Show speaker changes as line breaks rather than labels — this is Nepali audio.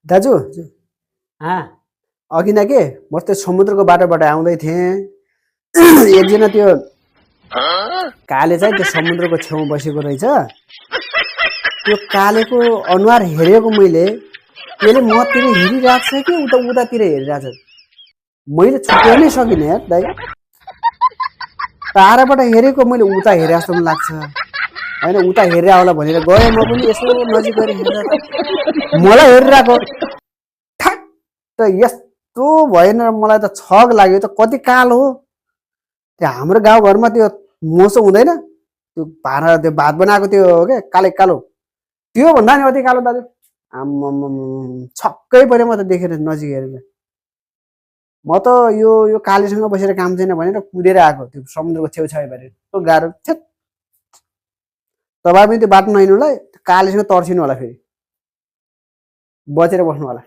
दाजु अघि न के म त्यो समुद्रको बाटोबाट आउँदै थिएँ एकजना त्यो काले चाहिँ त्यो समुद्रको छेउमा बसेको रहेछ त्यो कालेको अनुहार हेरेको मैले त्यसले मतिर हेरिरहेको छ कि उतातिर हेरिरहेको छ मैले छुट्याउनै सकिनँ यार दाइ टाढाबाट हेरेको मैले उता हेरे जस्तो पनि लाग्छ होइन उता हेरेर होला भनेर गएँ म पनि यसो नजिक गएर हेर्दा त मलाई हेरिरहेको ठ्याक्क यस्तो भएन मलाई त छक लाग्यो त कति कालो हो त्यो हाम्रो गाउँघरमा त्यो मोसो हुँदैन त्यो भाँडा त्यो भात बनाएको त्यो हो क्या कालो त्यो भन्दा नि अति कालो दाजु आम्मम छक्कै पऱ्यो म त देखेर नजिक हेरेर म त यो कालीसँग बसेर काम छैन भनेर कुदेर आएको त्यो समुद्रको छेउछाउबाट त्यो गाह्रो छेत तपाईँ पनि त्यो बाटो नहिँड्नुलाई कालीसँग तर्सिनु होला फेरि बचेर बस्नु होला